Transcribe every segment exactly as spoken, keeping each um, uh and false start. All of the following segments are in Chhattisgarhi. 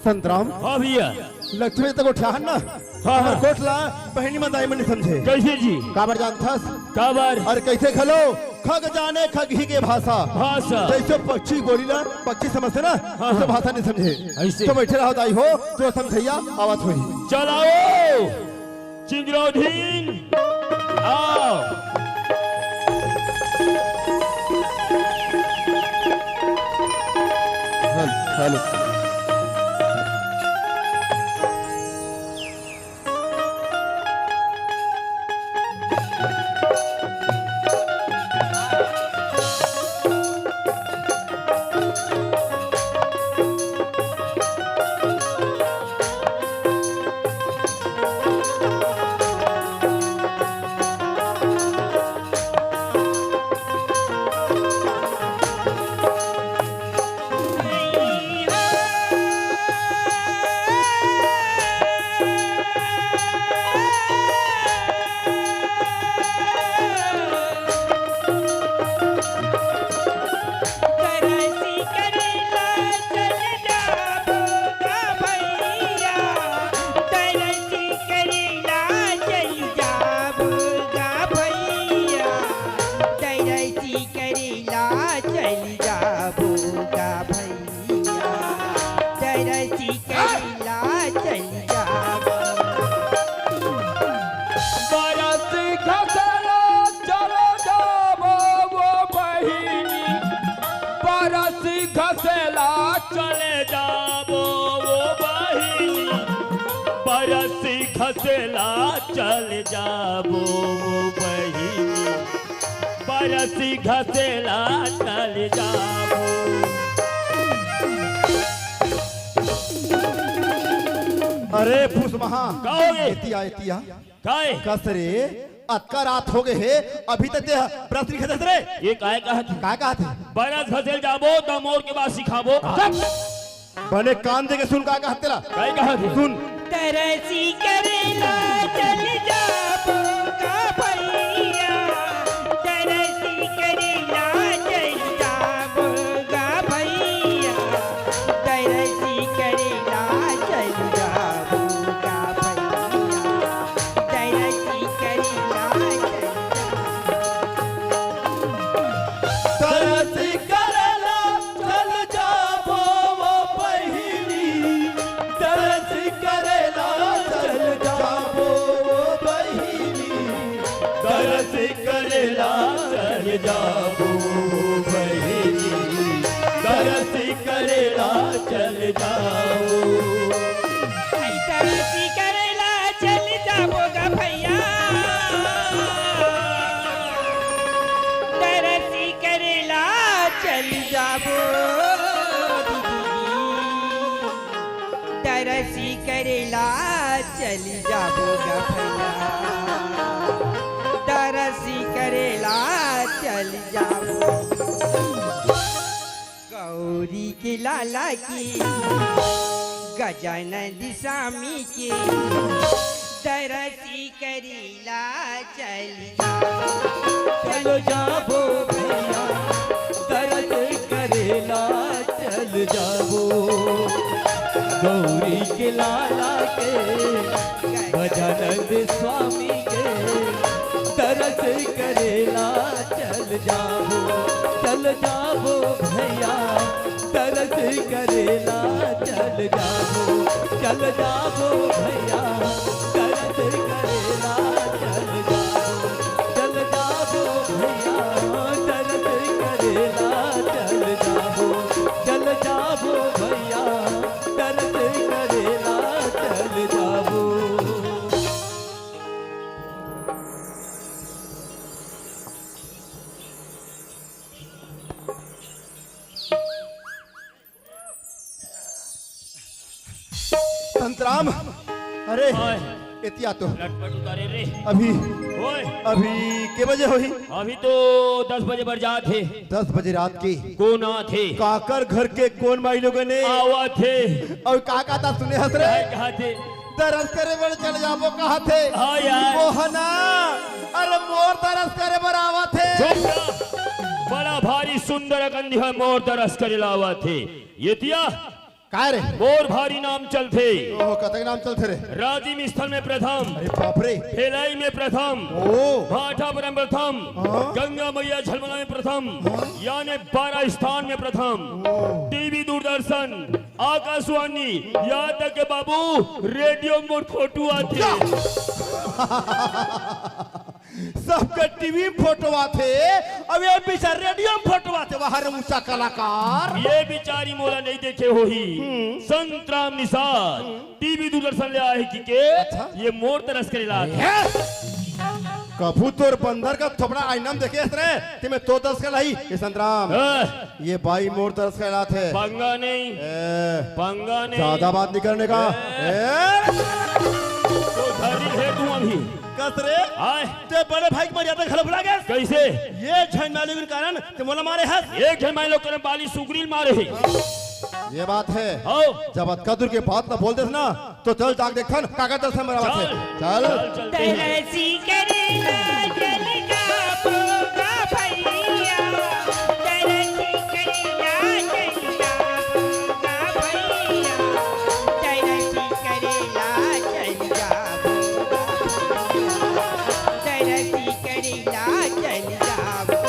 संतराम। हाँ भैया। लक्ष्मी तक उठा ना। हाँ, हाँ। हमर गोठ ला बहिनी मन दाई मन नइ समझे। कइसे जी? काबर जानथस? काबर? अरे कइसे घलो? खग जाने खगही के भाषा। भाषा। जइसे पक्षी बोली ना, पक्षी समझथे ना, हाँ, वइसे हाँ। भाषा नइ समझे। अइसे। तो बइठे रहो दाई हो, तो समझइया आवत होही। चलाओ। चिंगरौधीन, आओ। Hello, hello. तरसी करेला चल जाबो गा भैया, तरसी करेला चल जाबो गा भैया, तरसी करेला चल जाबो गा भैया, तरसी करेला चल जाबो। बरस घसेला चल जाबो वो बहिनी, बरस घसेला चल जाबो वो बहिनी, बरस घसेला चल जाबो वो बहिनी, बरस घसेला चल जाबो। अरे फुसमहा। का होगे? एतिया, एतिया। काय? कस रे, अतका रात होगे हे, अभी तक ते ह बरस नइ घसेस रे। ये काय कहत हे? काय कहत हे? बरस घसेल जाबो, त मोर के बात सिखाबो। चुप! बने कान दे के सुन, का कहत हे तेला। काय कहत हे? सुन। तरसी करेला चल जाबो गा भैया, तरसी करेला चल जाबो गा भैया, तरसी करेला चल जाबो गा भैया, तरसी करेला चल जाबो। तरसी करेला चल जाबो वो बहिनी, तरसी करेला चल जाबो वो बहिनी, तरसी करेला चल जाबो वो बहिनी, तरसी करेला चल जाबो। तरसी करेला चल जाबो गा भैया, तरसी करेला चल जाबो दीदी, तरसी करेला चल जाबो गा भैया, तरसी करेला चल जाबो। गौरी के लाला के, गजानंद स्वामी के, तरसी करेला चल जाबो। चल जाबो भैया, तरसी करेला चल जाबो। गौरी के लाला के, गजानंद स्वामी के, तरसी करेला चल जाबो, चल जाबो भैया, तरसी करेला चल जाबो, चल जाबो भैया, तरसी करेला चल जाबो, चल जाबो भैया, तरसी करेला चल जाबो, चल जाबो भैया, तरसी करेला चल जाबो। संतराम, अरे, ओए। एतिया तो। लटपट उतारे रे। अभी, ओए। अभी के बजे होही? अभी तो दस बजे बर जात हे। दस बजे रात के। कोन आत हे? काकर घर के कोन माईलोगन हे? आवत हे। अउ का कहत हे सुने हस रे? काय कहत हे? दरस करे बर चल जाबो कहत हे। हाँ यार। मोहना, अरे मोर दरस करे बर आवत हे। चुप रह। बड़ा भारी सुंदर अकन दिखय मोर दरस करे ला आवत हे। एतिया काय रे? मोर भारी नाम चलथे। ओहो, कतक नाम चलथे रे? राजिम स्थल में प्रथम, अरे बाप रे। भेलाई में प्रथम, ओ। भाटापारा में प्रथम, हाँ। गंगा मैया झलमला में प्रथम, हाँ। याने बारह स्थान में प्रथम। ओ। टीवी, दूरदर्शन, आकाशवाणी, यहाँ तक के बाबू रेडियो में मोर फोटो आथे। या। सबके टीवी में फोटो आथे, अब ये बिचार रेडियो में फोटो आथे। वाह रे ऊंचा कलाकार। ये बिचारी मोला नहीं देखे होही। हम्म। संतराम निषाद, हम्म। टीवी दूरदर्शन ले आहे कि के, अच्छा। ये मोर तरस करेला। ये? कभू तोर बंदर का थोपड़ा आईना में देखे हस रे, ते में तो तरस करेला ही, ये संतराम। ए। ये बाई मोर तरस करेला थे। पंगा नहीं। ए। पंगा नहीं। ज्यादा बात नहीं करने का। ए। ए। तो धरी है तू अभी। कस रे? आय। ते बड़े भाई के मर्यादा घलो भुला गेस। कैसे? ये झन मालिक के कारण ते मोला मारे हस। एक झन मालिक के कारण बाली सुगरील मारे हे। ये बात है। आओ। जब अतका दूर के बात न बोल देस ना, तो चल जाके देखथन, काकर तरस मरावत हे। चल। चल। चल, चल, चल। तरसी करेला चल जाबो गा भैया, तरसी करेला चल जाबो गा भैया, तरसी करेला चल जाबो गा भैया, तरसी करेला चल जाबो।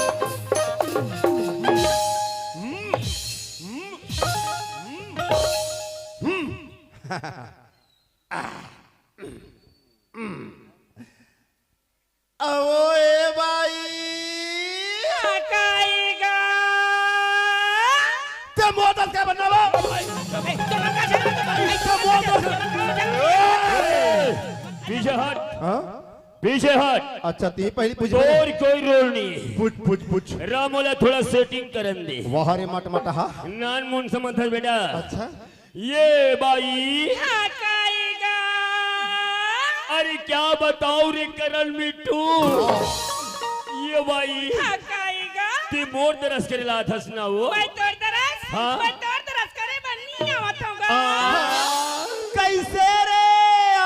अवो ए बाई। हकाई गा। ते मोदल के बनना बा? ए, तो लंका से, ए, तो मोदल। ए, पीछे हट। हाँ? पीछे हट। अच्छा, ती पहली पूछ। तोर कोई रोल नहीं है। पूछ, पूछ, पूछ। रा मोला थोड़ा सेटिंग करन दे। वाह रे मटमटहा। नान मुन समझ बेटा। अच्छा। ये बाई। हकाई गा। अरे क्या बताओ रे करन मिट्ठू। ये बाई। हकाई गा। ते मोर तरस करेला थस ना वो। मैं तोर तरस? हाँ। मैं तोर तरस करे बर नी आवत हूँ गा। आ। कैसे रे? आ?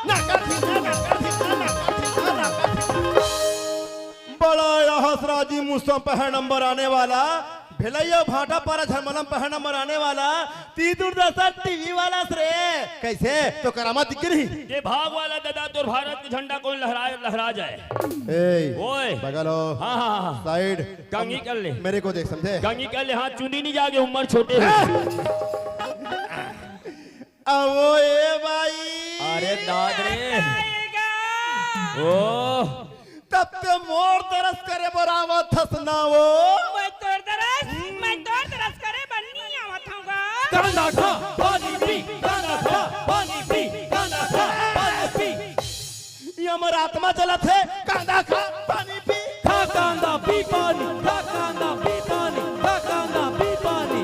ना कर ठीक, ना कर ठीक, ना कर ठीक, ना कर ठीक। बड़ा रहस राजिम उस समय पहला नंबर आने वाला, भेलैया भाटापारा झलमला में पहला नंबर आने वाला, ती दूरदर्शन टीवी वाला रे। कैसे? तो करामात दिख रही। ये भाग वाला दादा, तोर भारत के झंडा कोन लहरा, लहरा जाए। ए, ओए। बगल हो। हाँ, हाँ, हाँ। साइड। कंघी कर ले। मेरे को देख, समझे? कंघी कर ले, हाँ, चुंदी नहीं जागे, उम्र छोटे हो। हाँ। अवो ए बाई। अरे दाद रे। आएगा। ओ। तब ते मोर तरस करे बर आवत हस ना वो। मैं तोर तरस, मैं तोर तरस करे बर नी आवत हूँ गा। कांदा खा, पानी पी, कांदा खा, पानी पी, कांदा खा, पानी पी। ये हमर आत्मा चलत हे, कांदा खा, पानी पी। खा कांदा, पी पानी, खा कांदा, पी पानी, खा कांदा, पी पानी।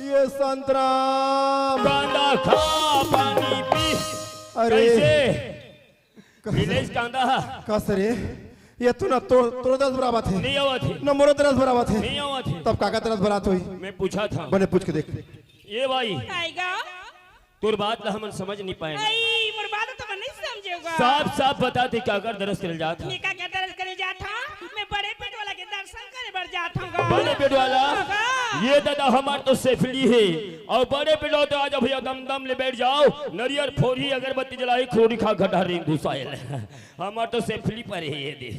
ये संतराम। कांदा खा, पानी पी। अरे। कैसे? कस-, मिलेश कांदा। कस रे? ये तो ना तो, तोर तरस बर आवत हे। नहीं आवत हे। ना मोर तरस बर आवत हे। नहीं आवत हे। तब काकर तरस बर आवत होही? मैं पूछा था। बने पूछ के देख। ये भाई। आएगा। तोर बात ला हमन समझ नहीं पाए। आई, मोर बात तो नहीं समझेगा। साफ साफ बता, ते काकर तरस करे जात हा? मैं काकर तरस करे जात हा? मैं बड़े पेट वाला के दर्शन करे बर जात हूँ गा। बड़े पेट वाला? हाँ। ये दादा हमार तो सेफली हे। और बड़े पेट वाला तो आज भैया दम दम ले बैठ जाओ। नरियर फोरी, अगरबत्ती जलाई, खोरी खा घटा रे घुसायल। हमार तो सेफली पर हे ये दे।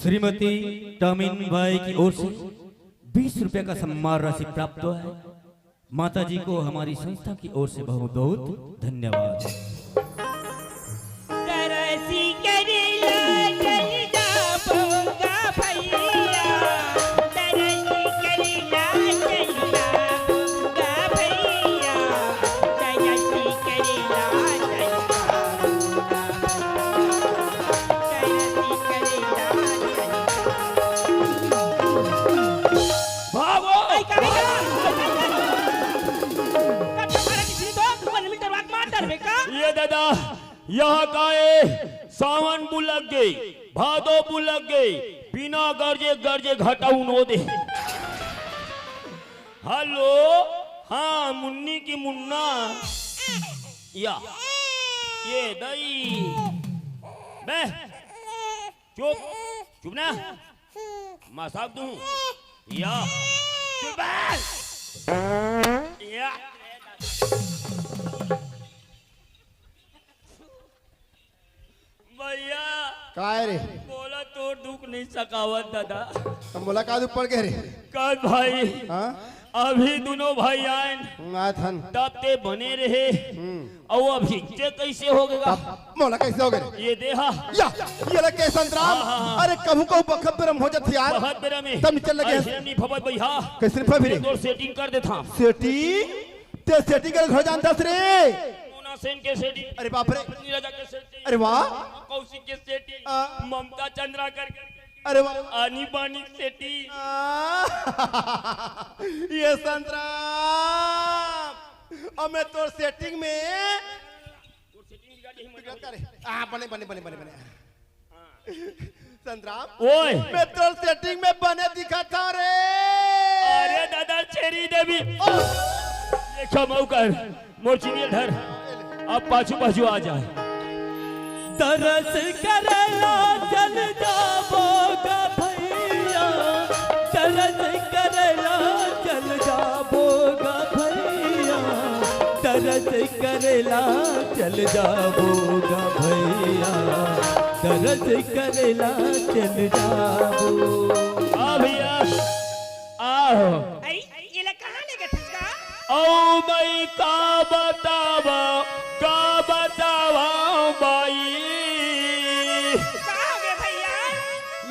श्रीमती टामिन बाई की ओर से बीस रुपए का सम्मान राशि प्राप्त हुआ है। माता जी को हमारी संस्था की ओर से बहुत बहुत धन्यवाद। तरसी करेला चल जाबो गा भैया, तरसी करेला चल जाबो गा भैया, तरसी करेला चल जाबो गा भैया, तरसी करेला चल जाबो। भागो! आई, का, का, का? का तुम्हारा किसी तो मन में डरवा के मार डरवे का? ये दादा, यहाँ का है? सावन बुलक गए, भादो बुलक गए, बिना गरजे गरजे घटाऊ नो दे। हेलो, हाँ, मुन्नी की मुन्ना। या, ये दई। बे, चुप, चुप ना। मजाक दूं। या। चुप बे। या। भैया, काय रे? मोला तोर दुख नहीं सकावत दादा। त मोला का दुख पड़ गे रे? कल भाई, हाँ? अभी दुनों भाई आयन। हम्म, आत हन। तब ते बने रहे। हम्म। अउ अभी ते कइसे हो गे? तब मोला कइसे हो गे? ये देहा। या, ये लगे संतराम। हाँ, हाँ, हाँ। अरे, कभू कभू बखत बेरम हो जाथे यार। बहुत बेरम हे। तब निकल लगे। अइसे नहीं भवत भैया। कइसे नहीं भवत रे? तोर setting कर देथंव। Setting? ते setting करे घर जानथस रे? मोना सेन के setting। अरे बाप रे। राजा के setting। अरे वाह। कौशिक के setting। आ। ममता चंद्राकर के setting। अरे वाह। आनी बानी setting। आ। ये संतराम, अब मैं तोर setting में तोर setting बिगड़ जाही, मजा बिगड़ करे। आ, बने, बने, बने, बने, बने। संतराम, ओए। मैं तोर setting में बने दिखत हंव रे। अरे दादा, छेरी देवी। ओ। ये क्षमा कर, मोर चुनिया धर। अब पाछू पाछू आ जा। तरस करेला चल जाबो गा भैया, तरस करेला चल जाबो गा भैया, तरस करेला चल जाबो गा भैया, तरस करेला चल जाबो। आ भैया, आओ। आई, ये ला कहाँ ले गए थे इसका? ओ माई, का बतावा, का बतावा माई। का हो गया भैया?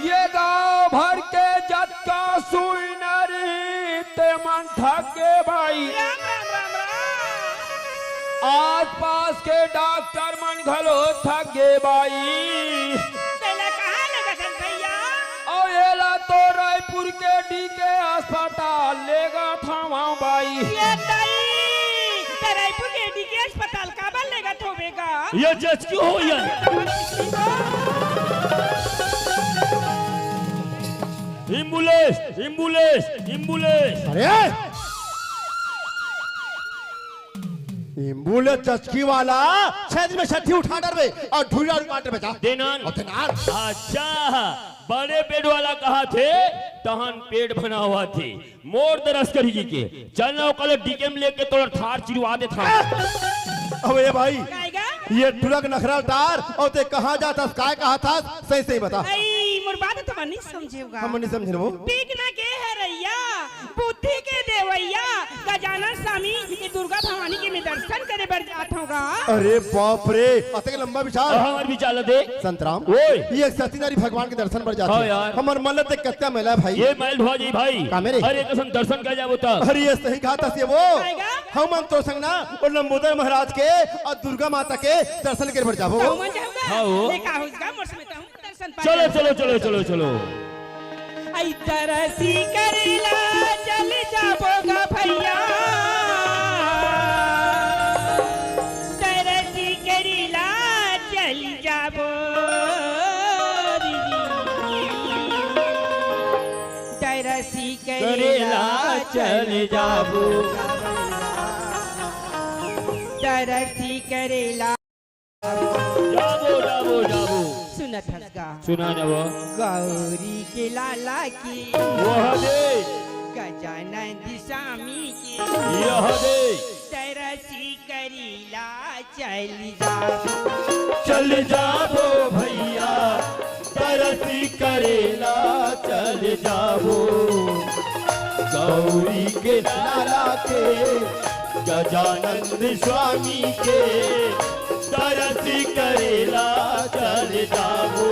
ये गांव भर के जतका सुइनरी ते मन थक गे बाई। राम, राम, राम, राम। आसपास के डॉक्टर मन घलो थक गे बाई। तेला कहाँ ले गए थे भैया? अउ एला तो रायपुर के डीके अस्पताल लेगत हवं बाई। ये दाई, त रायपुर के डीके अस्पताल काबर लेगत होबे गा? ये जचकी हो ये। Ambulance, ambulance, ambulance। अरे! Ambulance जचकी वाला, छह दिन में छठी उठा डरबे अउ ढूंढा मार डरबे जा। देनान। अउ देनान। अच्छा, बड़े पेट वाला कहाथे, तहन पेट बनावथे। मोर दरस करही के। चल ना ओकर डीके में लेके तोर थार चिरवा देथंव। अबे भाई, कायगा? ये टुरा के नखरा टार, अउ ते कहाँ जाथस, काय कहाथस, सही सही बता। अई, मोर बात तो मन नहीं समझेगा। हम नहीं समझे वो। पीक ना के हरैया, बुद्धि के देवैया, गजानन स्वामी, ये दुर्गा भवानी के मैं दर्शन करे बर जात हंव गा। अरे बाप रे, अतेक लंबा विचार। हाँ, हमार विचार ला दे। संतराम, ओए। ये एक सती नारी भगवान के दर्शन बर जात हाँ हे। यार। हमर मन ल देख कत्या मैला हे भाई। ये मैल धोआ जी भाई। का मेरे? अरे कसम दर्शन कर जाबो तब। अरे ये सही कहाथस ये वो। आएगा? हम मन तोर संग ना, अउ लंबोदर महाराज के अउ दुर्गा माता के दर्शन करे बर जाबो। तो मन जाऊंगा। हाँ वो। देखा होगा, मोर समय तो हम दर्शन पा चलो, जाएंगे। चलो, चलो, चलो, चलो। आई तरसी करेला चल जाबो गा भैया, तरसी करेला चल जाबो। तरसी करेला चल जाबो। तरसी करेला। जाबो, जाबो, जाबो। सुनत हस गा। सुना न वो। गौरी के लाला की। वह दे। गजानंद स्वामी की। यह दे। तरसी करेला चल जाबो। चल जाबो भैया, तरसी करेला चल जाबो। गौरी के लाला के, गजानंद स्वामी के, तरसी करेला चल जाबो।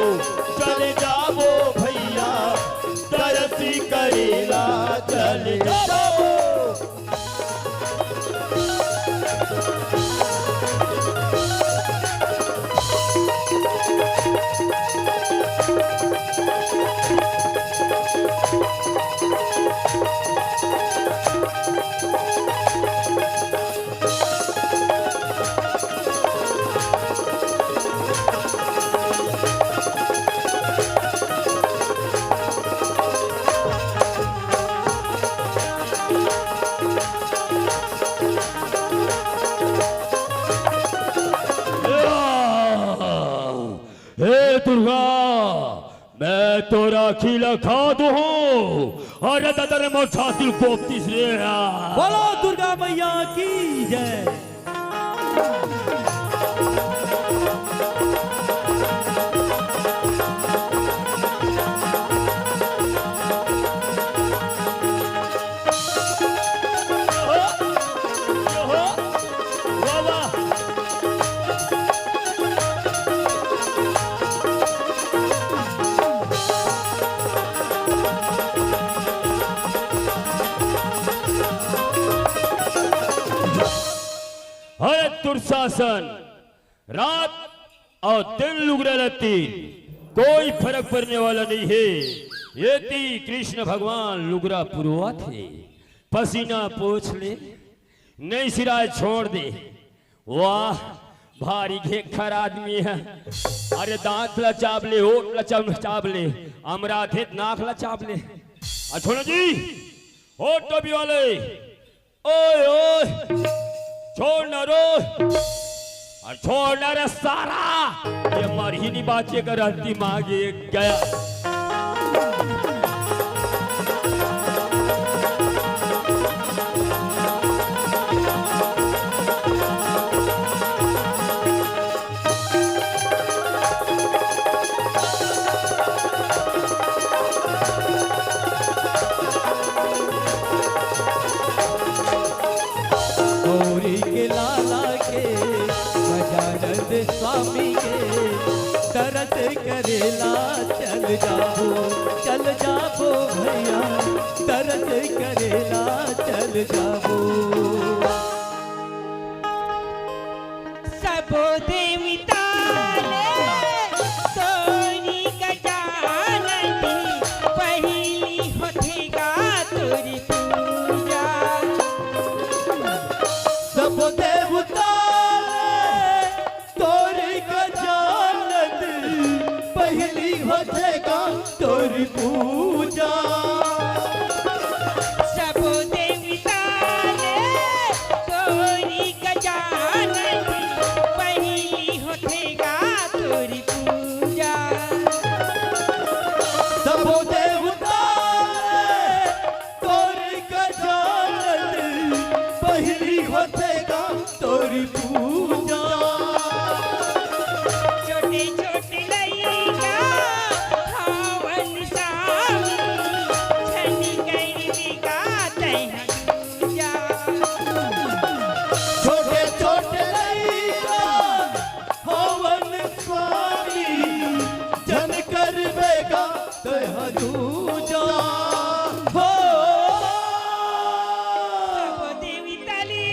चल जाबो भैया, तरसी करेला चल जाबो। हे दुर्गा, मैं तो राखी ला खा दूहूं। अरे दादा रे, मोर छाती गोपतीस रे। बोलो दुर्गा मैया की जय। अरे दुशासन, रात अउ दिन लुगरा लत्ती, कोई फरक परने वाला नइ हे। एती कृष्ण भगवान लुगरा पुरवाथे, पसीना पोंछ ले, नइ सिराय छोड़ दे। वाह, भारी घेखर आदमी हे। अरे दांत ला चाब ले, ओठ ला चाब, चाब ले, अमराथे त नाक ला चाब ले। अ छोड़ जी, ओ टोपी वाले, ओए, ओए, छोड़ ना रे। अरे छोड़ ना रे सारा, ये मरही नहीं बाचे कर दिमाग ये गया। गौरी के लाला के, गजानंद स्वामी के, दरस करेला चल जाबो, चल जाबो भैया, दरस करेला चल जाबो। सबो देवता ले तोरी गजानंद, पहिली होथे गा तोरी पूजा। सबो देवता ले तोरी गजानंद, पहिली होथे गा तोरी पूजा। सबो देवता ले तोरी गजानंद, पहिली होथे गा तोरी पूजा। सबो देवता ले तोरी गजानंद, पहिली होथे गा तोरी पूजा। छोटे छोटे लइका हवन सामी, छनी कइर देगा तैं पूजा। छोटे छोटे लइका हवन स्वामी, झन करबे गा तैं दूजा। हो। सबो देवी तली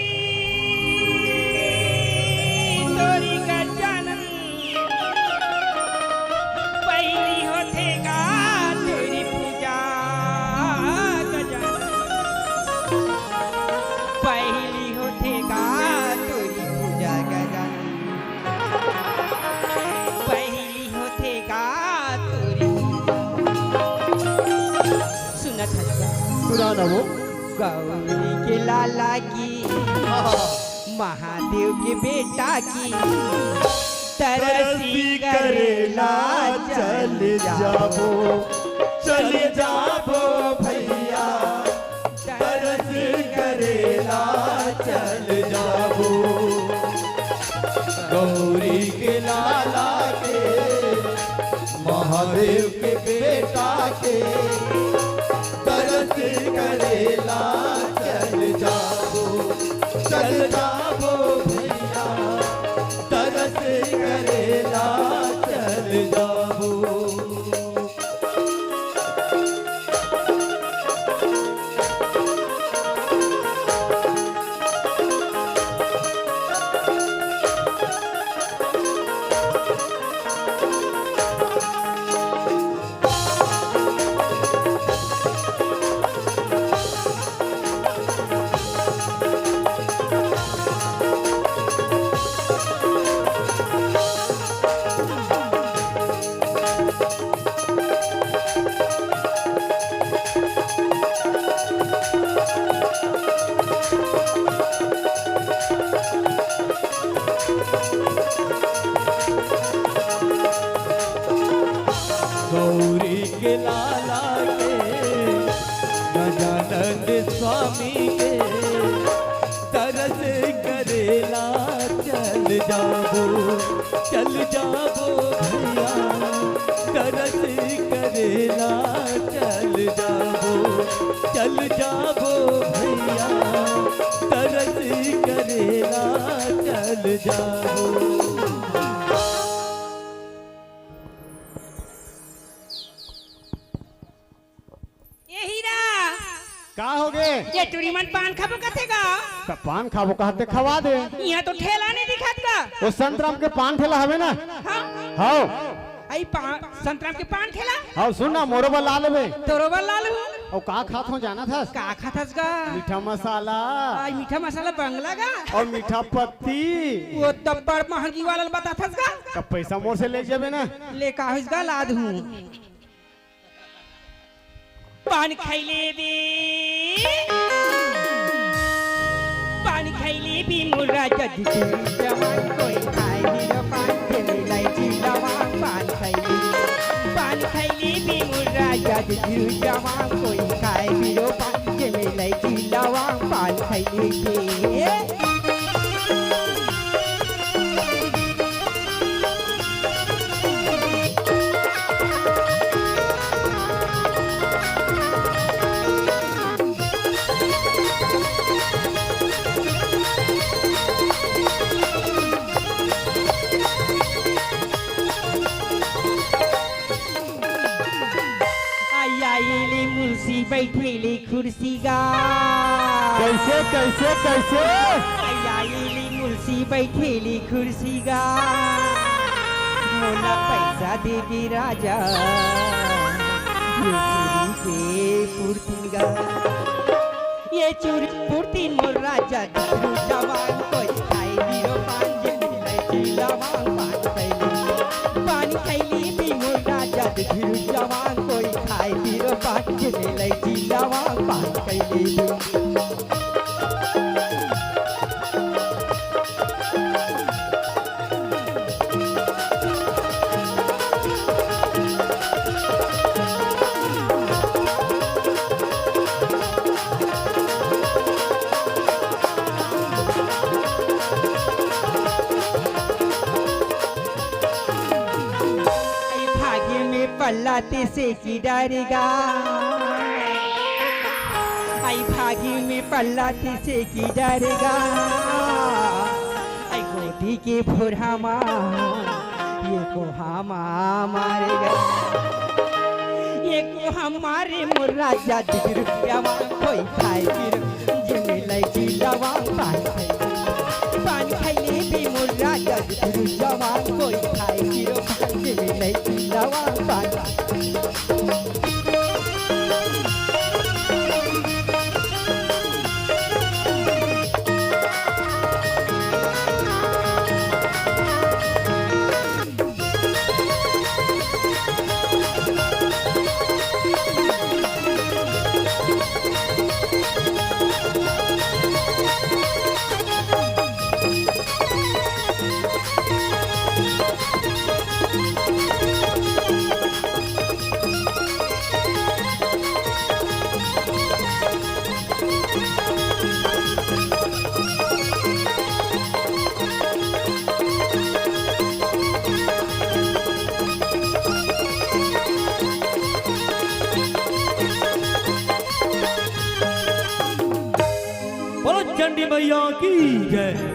तोरी गजानन, पहिली होथे गा तोरी पूजा गजानन, पहिली होथे गा तोरी पूजा गजानन, पहिली होथे गा तोरी। सुनत हस का? सुना ना वो। गौरी के लाला की, आहा। महादेव के बेटा की, तरसी करेला चल जाबो, चल जाबो भैया। तरस करेला चल जाबो। गौरी के लाला के, महादेव के बेटा के, तरस करेला चल जाबो, चल जाबो भैया, तरस करेला चल जाबो। गौरी के लाला के, गजानंद स्वामी के, तरस करेला चल जाबो, चल जाबो भैया, तरस करेला चल जाबो, चल जाबो भैया, तरस करेला चल जाबो। ए हीरा, का होगे? ये टुरी मन पान खाबो कथे गा? त पान खाबो कहत ते खवा दे। इहाँ तो ठेला नहीं दिखत गा। ओ संतराम के पान ठेला हवे ना? हाँ। हव। आई पा-, संतराम के पान ठेला? हव, सुन ना, मोरो बर ला लेबे। तोरो बर ला लेबो। अउ का खात हँव जानत हस? का खात हस गा? मीठा मसाला। आई मीठा मसाला बंगला गा? अउ मीठा पत्ती। ओ त बड़ महंगी वाला ल बताथस गा? त पैसा मोर से ले जेबे ना। ले का होइस गा, ला दूँ। पान खइले बे, पान खइले बे मोर राजा जी, जवान कोई खाए बीरो पान के मिलाई जी लवांग। पान खइले, पान खइले बे मोर राजा जी, जवान कोई खाए बीरो पान के मिलाई जी लवांग। पान खइले बे। आई, आइले मुंशी बैठेले कुर्सी गा। कैसे, कैसे, कैसे? आई, आइले मुंशी बैठेले कुर्सी गा। मोला पैसा देबे राजा, ये चूरी के पुरती गा। ये चूरी पुरती मोर राजा, जितरू जवान कोई खाए बीरो पान जे मिले जिलावान पान खइले। पान खइले बे मोर राजा, जितरू जवान कोई खाए बीरो पान जे मिले जिलावान पान खइले बे। आई भागे में पल्ला तैसे की डरेगा, आई भागे में पल्ला तैसे की डरेगा, आई गोदी के भोरहा मा ये को हमा मारेगा, ये को हमारे मोर राजा, जितरू जवान कोई खाए बीरो, जे मिले जिलावान पान खइले। पान खइले बे मोर राजा, जितरू जवान कोई खाए बीरो पान, जे मिले जिलावान पान। बोलो चंडी मैया की जय।